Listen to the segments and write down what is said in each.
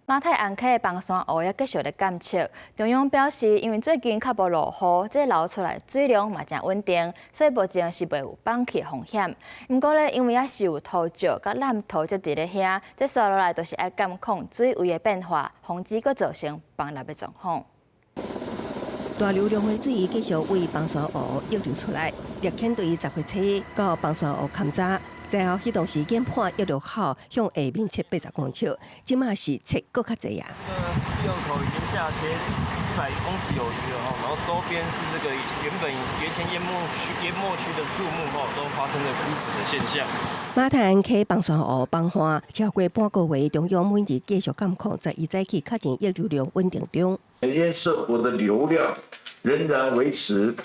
馬太鞍溪的崩山湖也繼續咧監測。中央表示，因為最近較無落雨，這流出來水量嘛誠穩定，所以目前是袂有崩去風險。毋過咧，因為猶是有土石佮爛土積佇咧遐，這紲落來就是愛監控水位的變化，防止閣造成崩落的狀況。大流量的水繼續對崩山湖溢流出來，獵犬隊10月初到崩山湖勘查，最後彼當時研判溢流口向下面切80公尺，這馬是切閣較濟啊。這個溢流口已經下切100公尺有餘了吼，然後周邊是這個原本原先淹沒區的樹木吼，都發生了枯死的現象。馬太鞍溪崩山湖崩岸超過半個月，中央每日繼續監控，11早起確認溢流量穩定中。堰塞湖的流量仍然維持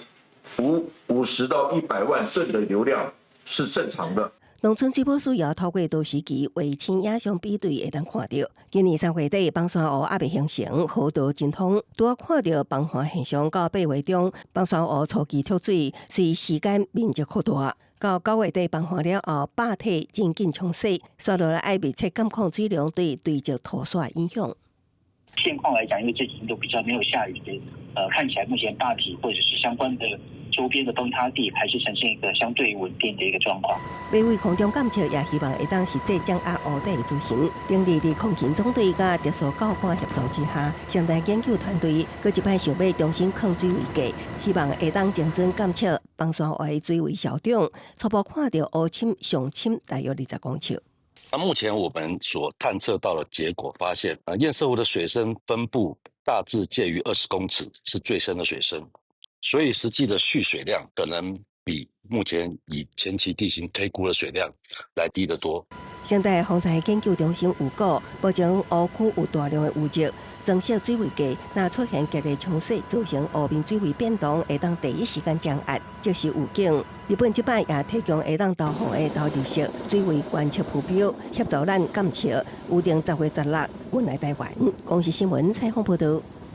50到100萬噸的流量是正常的。農村水保署也透過多時期衛星影像比對，會當看著，今年3月底崩山湖猶未形成，河道真通，拄仔看著崩岸現象。到8月中，崩山湖初期蓄水，隨時間面積擴大。到9月底崩岸了後，壩體真緊沖洗，紲落來愛密切監控水量對堆積土沙影響。現況來講，因為這幾天都比較沒有下雨的，看起來目前壩體或者是相關的周邊的崩塌地，還是呈現一個相對穩定的一個狀況。欲對空中監測也希望會當實際掌握湖底的水深。頂日佇空勤總隊佮特殊教官協助之下，成立研究團隊，閣一擺想欲重新囥水位計，希望會當精準監測崩山湖的水位消長，初步看著湖深上深大約20公尺。那目前我們所探測到的結果發現，啊，堰塞湖的水深分布大致介於20公尺，是最深的水深，所以實際的蓄水量可能比目前以前期地形推估的水量來低得多。成大防災研究中心預估，目前湖區有大量的淤積，增設水位計，若出現激烈沖洗，造成湖面水位變動，會當第一時間降壓，即時預警。日本這擺也提供會當投放的投入式水位觀測浮標，協助咱監測。預定10月16運來台灣。公視新聞採訪報導。